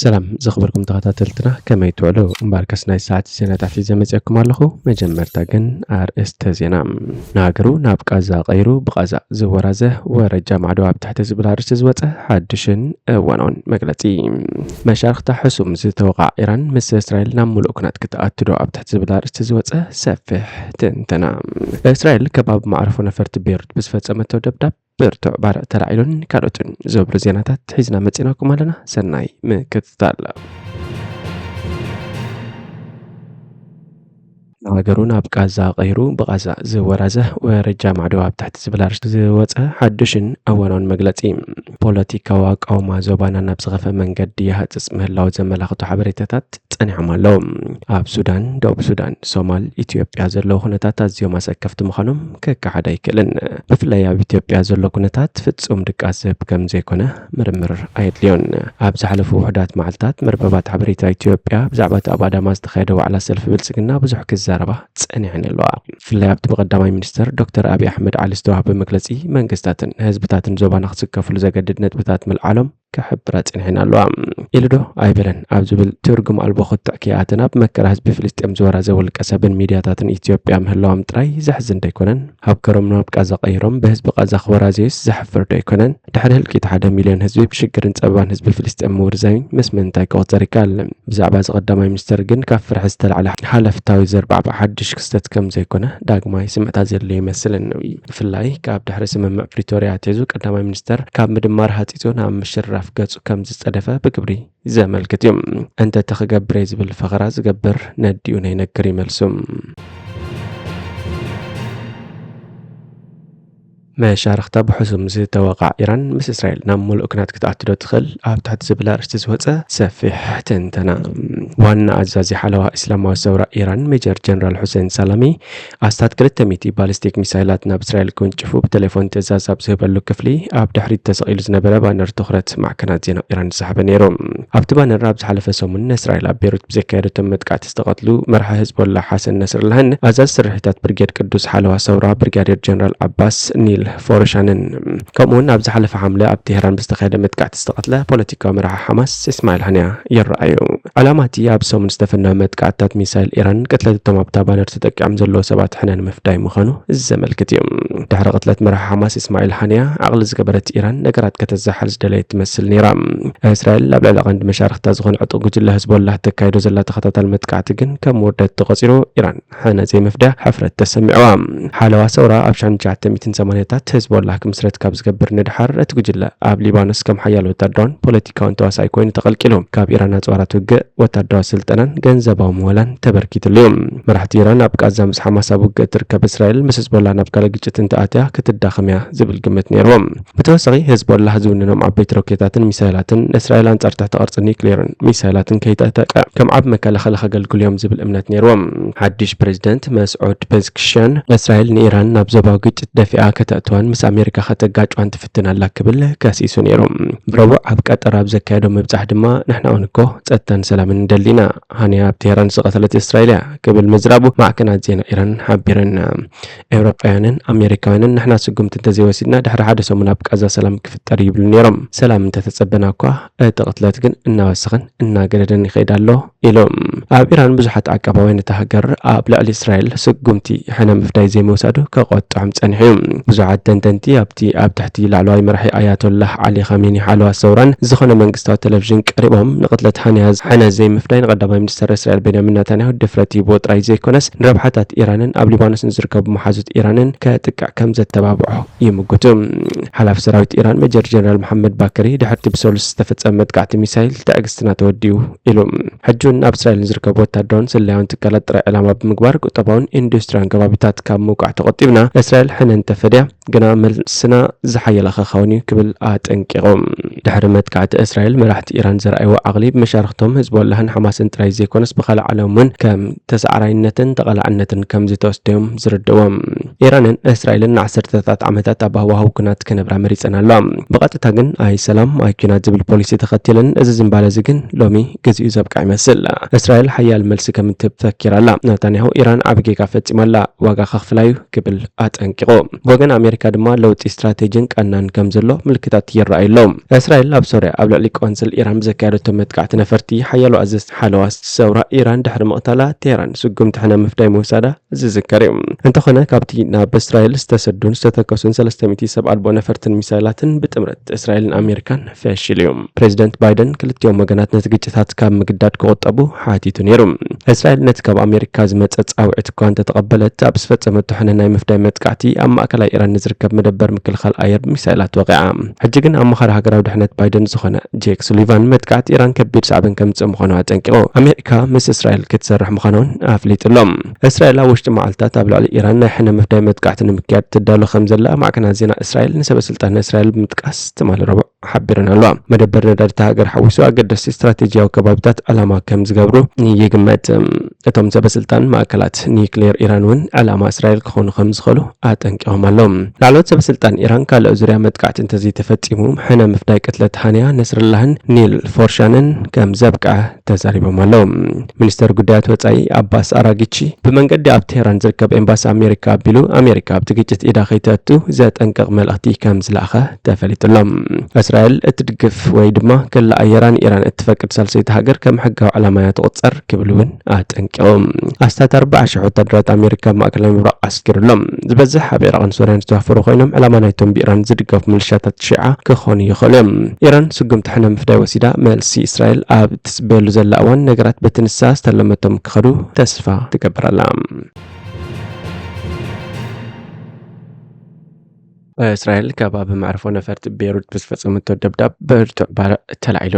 ሰላም ዘኽበርኩም ተኸታተልትና፣ ከመይ ትውዕሉ? እምበኣርከስ ናይ ሰዓት ዜናታት ሒዘ መጺኣኩም ኣለኹ። መጀመርታ ግን ኣርእስተ ዜና። ንሃገሩ ናብ ቃዛ ቀይሩ ብቓዛ ዝወራዘ ወረጃ ማዕዶ ኣብ ትሕቲ ዝብል ኣርእስቲ ዝወጸ ሓድሽን እዋናውን መግለጺ። መሻርኽታ ሕሱም ዝተወቕዓ ኢራን ምስ እስራኤል ናብ ምሉእ ኩናት ክትኣቱ ዶ ኣብ ትሕቲ ዝብል ኣርእስቲ ዝወጸ ሰፊሕ ትንተና። እስራኤል ከባቢ መዕርፎ ነፈርቲ ቤሩት ብዝፈጸመቶ ደብዳብ ብርቱዕ ባርዕ ተላዒሉን ካልኦትን ዝብሉ ዜናታት ሒዝና መጺናኩም ኣለና። ሰናይ ምክትታል። ንሃገሩ ናብ ቃዛ ቀይሩ ብቓዛ ዝወራዘ ወረጃ ማዕዶ ኣብ ትሕቲ ዝብል ኣርእስቲ ዝወጸ ሓዱሽን እዋናውን መግለጺ። ፖለቲካዊ ኣቃውማ ዞባና ናብ ዝኸፈ መንገዲ ይሃጽጽ ምህላው ዘመላኽቱ ሓበሬታታት ጸኒሖም ኣለዉ። ኣብ ሱዳን፣ ደቡብ ሱዳን፣ ሶማል፣ ኢትዮጵያ ዘለዉ ኩነታት ኣዝዮም ኣሰከፍቲ ምዃኖም ክከሓድ ኣይክእልን። ብፍላይ ኣብ ኢትዮጵያ ዘሎ ኩነታት ፍጹም ድቃስ ዝህብ ከም ዘይኮነ ምርምር ኣየድልዮን። ኣብ ዝሓለፉ ውሑዳት መዓልታት መርበባት ሓበሬታ ኢትዮጵያ ብዛዕባ እቲ ኣብ ኣዳማ ዝተኻየደ ዋዕላ ሰልፊ ብልጽግና ብዙሕ ክዛረባ ጸኒሐን ኣለዋ። ብፍላይ ኣብቲ ብቀዳማይ ሚኒስተር ዶክተር ኣብይ ኣሕመድ ዓሊ ዝተዋህበ መግለጺ መንግስታትን ህዝብታትን ዞባና ክስከፍሉ ዘገድድ ነጥብታት ምልዓሎም ክሕብራ ጽኒሐን ኣለዋ። ኢሉ ዶ ኣይበለን ኣብ ዝብል ትርጉም ኣልቦ ክትዕ ከይኣተና ብመከራ ህዝቢ ፍልስጤም ዝወራዘ ውልቀ ሰብን ሚድያታትን ኢትዮጵያ ምህላዎም ጥራይ ዘሕዝን ዶ ኣይኮነን? ሃገሮም ናብ ቃዛ ቀይሮም ብህዝቢ ቃዛ ክወራዘዩስ ዘሕፍር ዶ ኣይኮነን? ድሕሪ ህልቂት ሓደ ሚልዮን ህዝቢ ብሽግርን ጸበባን ህዝቢ ፍልስጤም ምውርዛይን ምስ ምንታይ ክቑጸር ይከኣል? ብዛዕባ እዚ ቀዳማይ ሚኒስተር ግን ካብ ፍርሒ ዝተላዕለ ሃለፍታዊ ዘርባዕባዕ ሓድሽ ክስተት ከም ዘይኮነ ዳግማይ ስምዕታ ዘድልዮ ይመስልን። ብፍላይ ካብ ድሕሪ ስምምዕ ፕሪቶርያ ኣትሒዙ ቀዳማይ ሚኒስተር ካብ ምድማር ሃጺጹ ናብ ምሽርራፍ ገጹ ከም ዝጸደፈ ብግብሪ ዘመልክት እዩ። እንተ እቲ ክገብር እየ ዝብል ፈኸራ ዝገብር ነዲኡ ነይነግር ይመልሱ። መሻርኽታ ብሕሱም ዝተወቕዓ ኢራን ምስ እስራኤል ናብ ምሉእ ኩናት ክትኣቱ ዶ ትኽእል ኣብ ትሕቲ ዝብል ኣርእስቲ ዝወጸ ሰፊሕ ትንተና። ዋና ኣዛዚ ሓለዋ እስላማዊ ሰውራ ኢራን ሜጀር ጀነራል ሑሴን ሳላሚ ኣስታት ክልተ ሚእቲ ባሊስቲክ ሚሳይላት ናብ እስራኤል ክውንጭፉ ብቴሌፎን ትእዛዝ ኣብ ዝህበሉ ክፍሊ ኣብ ድሕሪት ተሰቒሉ ዝነበረ ባነር ትኹረት ማዕከናት ዜና ኢራን ዝሰሓበ ነይሩ። ኣብቲ ባነር ኣብ ዝሓለፈ ሰሙን ንእስራኤል ኣብ ቤሩት ብዘካየደቶም መጥቃዕቲ ዝተቐትሉ መራሒ ህዝቦላ ሓሰን ነስርላህን ኣዛዚ ስርሒታት ብርጌድ ቅዱስ ሓለዋ ሰውራ ብሪጋዴር ጀነራል ዓባስ ኒል ፎርሻንን ከምኡውን ኣብ ዝሓለፈ ሓምለ ኣብ ቴህራን ብዝተኻየደ መጥቃዕቲ ዝተቐትለ ፖለቲካዊ መራሒ ሓማስ እስማኤል ሃንያ ይረኣዩ። ዕላማ እቲ ኣብ ሰሙን ዝተፈነወ መጥቃዕትታት ሚሳይል ኢራን ቅትለት እቶም ኣብታ ባነር ተጠቂዖም ዘለዉ ሰባት ሕነ ንምፍዳይ ምዃኑ ዘመልክት እዩ። ድሕሪ ቅትለት መራሒ ሓማስ እስማኤል ሃንያ ዓቕሊ ዝገበረት ኢራን ነገራት ከተዛሓል ዝደለየት ትመስል ነይራ። እስራኤል ኣብ ልዕሊ ቀንዲ መሻርኽታ ዝኾነ ዕጡቕ ጉጅለ ህዝቦላህ ተካይዶ ዘላ ተኸታታሊ መጥቃዕቲ ግን ከም ውርደት ተቖጺሩ ኢራን ሕነ ዘይምፍዳያ ሕፍረት ተሰሚዕዋ። ሓለዋ ሰውራ ኣብ ሸሕን ትሽዓተ ሚእትን ሰማንያታት ህዝቦላህ ክምስረት ካብ ዝገብር ንድሓር እቲ ጉጅለ ኣብ ሊባኖስ ከም ሓያል ወታደራውን ፖለቲካውን ተዋሳኢ ኮይኑ ተቐልቂሉ ካብ ኢራን ኣጽዋራት ውግእ ወታደራዊ ስልጠናን ገንዘባዊ ምወላን ተበርኪትሉ እዩ። መራሕቲ ኢራን ኣብ ቃዛ ምስ ሓማስ ኣብ ውግእ እትርከብ እስራኤል ምስ ህዝቦላህ ናብ ካልእ ግጭት እንተኣትያ ክትዳኸም እያ ዝብል ግምት ነይርዎም። ብተወሳኺ ህዝቦላህ ዝውንኖም ዓበይቲ ሮኬታትን ሚሳይላትን ንእስራኤል ኣንጻር ትሕቲ ቅርጺ ኒክሌርን ሚሳይላትን ከይተዕጠቐ ከም ዓቢ መከላኸሊ ከገልግሉ እዮም ዝብል እምነት ነይርዎም። ሓድሽ ፕሬዚደንት መስዑድ ፔዝክሽያን እስራኤል ንኢራን ናብ ዞባዊ ግጭት ደፊኣ ከተእትዋን ምስ ኣሜሪካ ከተጋጭዋን ትፍትን ኣላ ክብል ከሲሱ ነይሩ። ብረቡዕ ኣብ ቀጠር ኣብ ዘካየዶ ምብጻሕ ድማ ንሕና እውን እኮ ጸጥታን ሰላምን ንደሊ ኢና፣ ሃንያ ኣብ ቴህራን ዝቐተለት እስራኤል እያ ክብል ምዝራቡ ማዕከናት ዜና ኢራን ሓቢረን። ኤውሮጳውያንን ኣሜሪካውያንን ንሕና ስጉምቲ እንተዘይወሲድና ድሕሪ ሓደ ሰሙን ኣብ ቃዛ ሰላም ክፍጠር ይብሉ ነይሮም። ሰላም እንተተጸበና እኳ እቲ ቅትለት ግን እናወሰኸን እናገደደን ይኸይድ ኣሎ ኢሎም። ኣብ ኢራን ብዙሓት ዓቃባውያን እታ ሃገር ኣብ ልዕሊ እስራኤል ስጉምቲ ሕነ ምፍዳይ ዘይምውሳዱ ከቆጥዖም ጸኒሑ እዩ። ብዙሓት ተንተንቲ ኣብቲ ኣብ ትሕቲ ላዕለዋይ መራሒ ኣያቶላህ ዓሊ ኻሜኒ ሓለዋ ሰውራን ዝኾነ መንግስታዊ ቴሌቪዥን ቀሪቦም ንቅትለት ሃንያ ሕነ ዘይምፍዳይ ንቀዳማይ ሚኒስተር እስራኤል ቤንያሚን ናታንያሁ ድፍረት ይህብዎ ጥራይ ዘይኮነስ ንረብሓታት ኢራንን ኣብ ሊባኖስ ንዝርከቡ መሓዙት ኢራንን ከጥቅዕ ከም ዘተባብዖ ይምጉቱ። ሓላፊ ሰራዊት ኢራን ሜጀር ጀነራል መሓመድ ባከሪ ድሕርቲ ብሰሉስ ዝተፈጸመ መጥቃዕቲ ሚሳይል ትዕግስትና ተወዲኡ ኢሉ። ሕጂ እውን ኣብ እስራኤል ንዝርከቡ ወታደራውን ስለያውን ትካላት ጥራይ ዕላማ ብምግባር ቁጠባውን ኢንዱስትሪያውን ከባቢታት ካብ ምውቃዕ ተቆጢብና እስራኤል ሕነ እንተፈድያ ግና መልስና ዝሓየለ ክኸውን እዩ ክብል ኣጠንቂቑ። ድሕሪ መጥቃዕቲ እስራኤል መራሕቲ ኢራን ዘርኣይዎ ዓቕሊ ብመሻርኽቶም ህዝቦላህ ሕዝቦላህን ሓማስን ጥራይ ዘይኮነስ ብኻልእ ዓለም እውን ከም ተሳዕራይነትን ተቐላዕነትን ከም ዝተወስደዮም ዝርድዎም። ኢራንን እስራኤልን ንዓሰርተታት ዓመታት ኣብ ሃዋህው ኩናት ክነብራ መሪጸን ኣለዋ። ብቐጥታ ግን ኣይ ሰላም ኣይ ኩናት ዝብል ፖሊሲ ተኸቲለን፣ እዚ ዝንባለ እዚ ግን ሎሚ ግዚኡ ዘብቃ ይመስል። እስራኤል ሓያል መልሲ ከም እትህብ ፈኪራ ኣላ። ናታንያሁ ኢራን ዓቢ ጌጋ ፈጺማ ኣላ፣ ዋጋ ከኽፍላ እዩ ክብል ኣጠንቂቑ። ብወገን ኣሜሪካ ድማ ለውጢ ስትራቴጂን ቀናን ከም ዘሎ ምልክታት ይረኣዩ ኣለዉ። እስራኤል ኣብ ሶርያ ኣብ ልዕሊ ቆንስል ኢራን ብዘካየደቶ መጥቃዕቲ ነፈርቲ ሓያሎ ኣዘዝቲ ሓለዋ ሰውራ ኢራን ድሕሪ ምቕታላ ቴህራን ስጉምቲ ሕነ ምፍዳይ ምውሳዳ ዝዝከር እዩ። እንተኾነ ካብቲ ናብ እስራኤል ዝተሰዱን ዝተተከሱን ሰለስተ ሚእቲ ሰብ ኣልቦ ነፈርትን ሚሳይላትን ብጥምረት እስራኤልን ኣሜሪካን ፈሺሉ እዩ። ፕሬዚደንት ባይደን ክልቲኦም ወገናት ነቲ ግጭታት ካብ ምግዳድ ክቑጠቡ ሓቲቱ ነይሩ። እስራኤል ነቲ ካብ ኣሜሪካ ዝመጸ ጻውዒት እኳ እንተተቐበለት፣ ኣብ ዝፈጸመቶ ሕነ ናይ ምፍዳይ መጥቃዕቲ ኣብ ማእከላይ ኢራን ንዝርከብ መደበር ምክልኻል ኣየር ብሚሳይላት ወቒዓ። ሕጂ ግን ኣማኻሪ ሃገራዊ ድሕነት ባይደን ዝኾነ ጄክ ሱሊቫን መጥቃዕቲ ኢራን ከቢድ ሳዕቤን ከምጽእ ምዃኑ ኣጠንቂቑ። ኣሜሪካ ምስ እስራኤል ክትሰርሕ ምዃና እውን ኣፍሊጡ ኣሎ። እስራኤል ኣብ ውሽጢ መዓልታት ኣብ ልዕሊ ኢራን ናይ ሕነ ምፍዳይ መጥቃዕቲ ንምክያድ ትዳሎ ከም ዘላ ማዕከናት ዜና እስራኤል ንሰበ ስልጣን እስራኤል ብምጥቃስ ትማሊ ረቡዕ ሓቢረን ኣለዋ። መደበር ነዳዲ እታ ሃገር ሓዊሱ ኣገደስቲ ስትራቴጂያዊ ከባቢታት ዕላማ ከም ዝገብሩ ይግመት። እቶም ሰበ ስልጣን ማእከላት ኒክሌር ኢራን እውን ዕላማ እስራኤል ክኾኑ ከም ዝኽእሉ ኣጠንቂቖም ኣለዉ። ላዕለዎት ሰበ ስልጣን ኢራን ካልእ ዙርያ መጥቃዕቲ እንተዘይተፈጺሙ ሕነ ምፍዳይ ቅትለት ሃንያ ነስርላህን ኒል ፎርሻንን ከም ዘብቅዐ ተዛሪቦም ኣለዉ። ሚኒስተር ጉዳያት ወጻኢ ኣባስ ኣራጊቺ ብመንገዲ ኣብ ቴህራን ዝርከብ ኤምባሲ ኣሜሪካ ኣቢሉ ኣሜሪካ ኣብቲ ግጭት ኢዳ ከይተእቱ ዘጠንቅቕ መልእኽቲ ከም ዝለኣኸ ተፈሊጡ ኣሎ። እስራኤል እትድግፍ ወይ ድማ ክላ ኣየራ ንኢራን እትፈቅድ ሳልሰይቲ ሃገር ከም ሕጋዊ ዕላማ እያ ትቑጸር ክብል እውን ኣጠንቂቑ። ኣስታት ኣርባዓ ሽሕ ወታደራት ኣሜሪካ ኣብ ማእከላይ ምብራቕ ኣስጊሩ ኣሎ። ዝበዝሕ ኣብ ኢራቕን ሶርያን ዝተዋፈሩ ኮይኖም ዕላማ ናይቶም ብኢራን ዝድገፉ ሚሊሻታት ሺዓ ክኾኑ ይኽእሉ እዮም። ኢራን ስጉምቲ ሕነ ምፍዳይ ወሲዳ መልሲ እስራኤል ኣብ ትጽበየሉ ዘላ እዋን ነገራት በቲ ንሳ ዝተለመቶም ክኸዱ ተስፋ ትገብር ኣላ። እስራኤል ከባቢ መዕርፎ ነፈርቲ ቤይሩት ብዝፈጸመቶ ደብዳብ ብርቱዕ ባርዕ ተላዒሉ።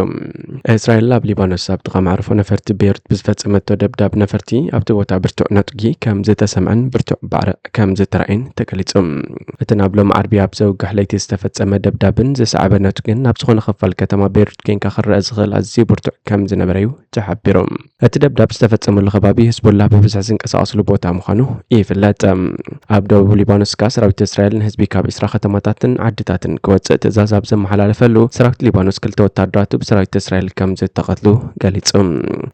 እስራኤል ኣብ ሊባኖስ ኣብ ጥቓ መዕርፎ ነፈርቲ ቤይሩት ብዝፈጸመቶ ደብዳብ ነፈርቲ ኣብቲ ቦታ ብርቱዕ ነጥጊ ከም ዝተሰምዐን ብርቱዕ ባርዕ ከም ዝተራእየን ተገሊጹ። እቲ ናብ ሎም ዓርቢ ኣብ ዘውግሕ ለይቲ ዝተፈጸመ ደብዳብን ዝሰዓበ ነጥግን ናብ ዝኾነ ክፋል ከተማ ቤይሩት ኬንካ ክረአ ዝኽእል ኣዝዩ ብርቱዕ ከም ዝነበረ እዩ ተሓቢሩ። እቲ ደብዳብ ዝተፈጸመሉ ከባቢ ህዝቦላህ ብብዝሒ ዝንቀሳቐስሉ ቦታ ምዃኑ ይፍለጥ። ኣብ ደቡብ ሊባኖስ ከኣ ሰራዊት እስራኤል ንህዝቢ ካብ ዒስራ ከተማታትን ዓድታትን ክወጽእ ትእዛዝ ኣብ ዘመሓላለፈሉ፣ ሰራዊት ሊባኖስ ክልተ ወታደራቱ ብሰራዊት እስራኤል ከም ዝተቐትሉ ገሊጹ።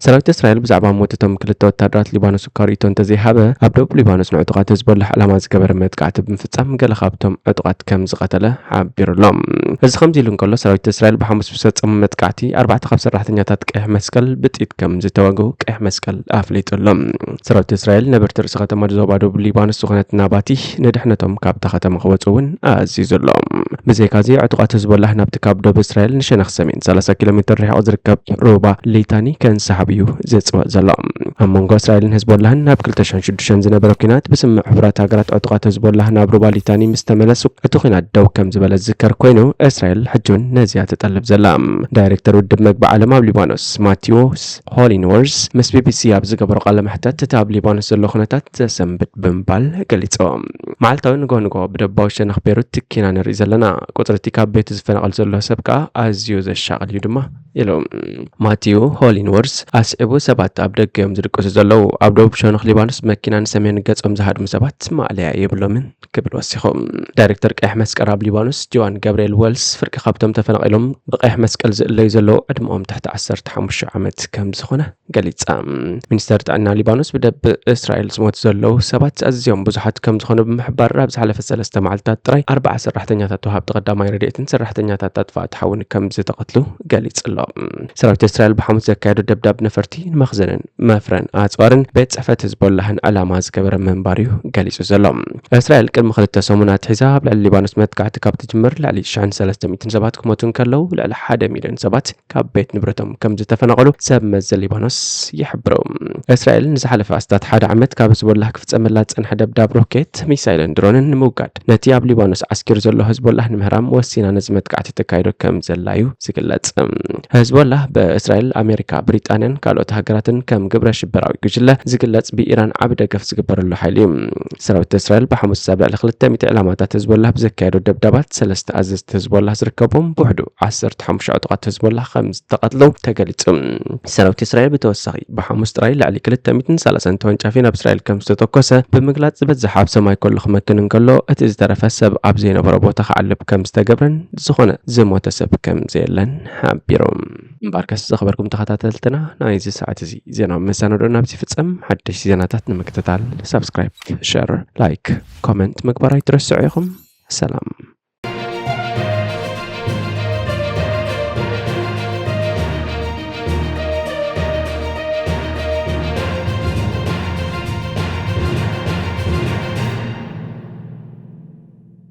ሰራዊት እስራኤል ብዛዕባ ሞት እቶም ክልተ ወታደራት ሊባኖስ እኳ ርእይቶ እንተዘይሃበ፣ ኣብ ደቡብ ሊባኖስ ንዕጡቓት ህዝቦላህ ዕላማ ዝገበረ መጥቃዕቲ ብምፍጻም ገለ ካብቶም ዕጡቓት ከም ዝቐተለ ሓቢሩ ኣሎ። እዚ ከምዚ ኢሉ እንከሎ፣ ሰራዊት እስራኤል ብሓሙስ ብዝፈጸሞ መጥቃዕቲ ኣርባዕተ ካብ ሰራሕተኛታት ቀይሕ መስቀል ብጥይት ከም ዝተወግኡ ቀይሕ መስቀል ኣፍሊጡ ኣሎ። ሰራዊት እስራኤል ነበርቲ ርእሰ ከተማ ዞባ ደቡብ ሊባኖስ ዝኾነት ናባቲ ንድሕነቶም ካብታ ከተማ ክወጹ እውን ኣዚዙ ኣሎ። ብዘይካዚ ዕጡቓት ህዝቦላህ ናብቲ ካብ ደቡብ እስራኤል ንሸነኽ ሰሜን ሰላሳ ኪሎ ሜትር ርሒቑ ዝርከብ ሩባ ሊታኒ ከንሰሓብ እዩ ዝጽውዕ ዘሎ። ኣብ መንጎ እስራኤልን ህዝቦላህን ናብ ክልተ ሽሕን ሽዱሽተን ዝነበረ ኲናት ብስምምዕ ሕቡራት ሃገራት ዕጡቓት ህዝቦላህ ናብ ሩባ ሊታኒ ምስ ተመለሱ እቲ ኲናት ደው ከም ዝበለ ዝዝከር ኮይኑ፣ እስራኤል ሕጂ እውን ነዚያ ትጠልብ ዘላ። ዳይሬክተር ውድብ መግቢ ዓለም ኣብ ሊባኖስ ማቴዎስ ሆሊንወርዝ ምስ ቢቢሲ ኣብ ዝገበሮ ቃለ መሕተት፣ እቲ ኣብ ሊባኖስ ዘሎ ኩነታት ዘሰንብድ ብምባል ገሊጹ። መዓልታዊ ንግሆ ንግሆ ብደቡባዊ ሸነኽ ቤሩት ትኪና ንርኢ ዘለና። ቁጽሪ እቲ ካብ ቤቱ ዝፈናቐል ዘሎ ሰብ ከኣ ኣዝዩ ዘሻቕል እዩ ድማ ኢሉ። ማቲዩ ሆሊንወርዝ ኣስዒቡ፣ ሰባት ኣብ ደገ እዮም ዝድቅሱ ዘለዉ። ኣብ ደቡብ ሸነኽ ሊባኖስ መኪና ንሰሜን ገጾም ዝሃድሙ ሰባት ማእለያ የብሎምን ክብል ወሲኹ። ዳይሬክተር ቀይሕ መስቀል ኣብ ሊባኖስ ጆዋን ገብርኤል ወልስ፣ ፍርቂ ካብቶም ተፈናቒሎም ብቀይሕ መስቀል ዝእለዩ ዘለዉ ዕድመኦም ትሕቲ ዓሰርተ ሓሙሽተ ዓመት ከም ዝኾነ ገሊጻ። ሚኒስተር ጥዕና ሊባኖስ ብደብ እስራኤል ዝሞቱ ዘለዉ ሰባት ኣዝዮም ብዙሓት ከም ዝኾኑ ብምሕባር፣ ኣብ ዝሓለፈ ሰለስተ መዓልታት ጥራይ ኣርባዓ ሰራሕተኛታት ወሃብቲ ቀዳማይ ረድኤትን ሰራሕተኛታት ኣጥፋእቲ ሓውን ከም ዝተቐትሉ ገሊጹ ኣሎ። ሰራዊት እስራኤል ብሓሙስ ዘካየዶ ደብዳብ ነፈርቲ ንመኽዘንን መፍረን ኣጽዋርን ቤት ጽሕፈት ህዝቦላህን ዕላማ ዝገበረ ምንባር እዩ ገሊጹ ዘሎ። እስራኤል ቅድሚ ክልተ ሰሙን ኣትሒዛ ኣብ ልዕሊ ሊባኖስ መጥቃዕቲ ካብ ትጅምር ልዕሊ ሽሕን ሰለስተ ሚእትን ሰባት ክሞቱ እንከለዉ፣ ልዕሊ ሓደ ሚልዮን ሰባት ካብ ቤት ንብረቶም ከም ዝተፈናቐሉ ሰብ መዚ ሊባኖስ ይሕብሩ። እስራኤል ንዝሓለፈ ኣስታት ሓደ ዓመት ካብ ህዝቦላህ ክፍጸመላ ዝጸንሐ ደብዳብ ሮኬት፣ ሚሳይልን ድሮንን ንምውጋድ ነቲ ኣብ ሊባኖስ ዓስኪሩ ዘሎ ህዝቦላህ ንምህራም ወሲና ነዚ መጥቃዕቲ ተካይዶ ከም ዘላ እዩ ዝግለጽ። ህዝቦላህ ብእስራኤል፣ ኣሜሪካ፣ ብሪጣንያን ካልኦት ሃገራትን ከም ግብረ ሽበራዊ ጉጅለ ዝግለጽ፣ ብኢራን ዓቢ ደገፍ ዝግበረሉ ሓይሊ እዩ። ሰራዊት እስራኤል ብሓሙስ ኣብ ልዕሊ ክልተ ሚእቲ ዕላማታት ህዝቦላህ ብዘካየዶ ደብዳባት ሰለስተ ኣዘዝቲ ህዝቦላህ ዝርከቦም ብውሕዱ ዓሰርተ ሓሙሽተ ዕጡቓት ህዝቦላህ ከም ዝተቐትሉ ተገሊጹ። ሰራዊት እስራኤል ብተወሳኺ ብሓሙስ ጥራይ ልዕሊ ክልተ ሚእትን ሰላሳን ተወንጫፊ ናብ እስራኤል ከም ዝተተኮሰ ብምግላጽ፣ ዝበዝሕ ኣብ ሰማይ ከሎ ክመክን እንከሎ፣ እቲ ዝተረፈ ሰብ ኣብ ዘይነበሮ ቦታ ክዓልብ ከም ዝተገብረን ዝኾነ ዝሞተ ሰብ ከም ዘየለን ሓቢሮም። እምበኣርከስ ዝኸበርኩም ተኸታተልትና፣ ናይዚ ሰዓት እዚ ዜና መሰናዶ ናብዚ ፍጸም። ሓደሽቲ ዜናታት ንምክትታል ሳብስክራይብ፣ ሸር፣ ላይክ፣ ኮመንት ምግባር ኣይትረስዑ ኢኹም። ሰላም።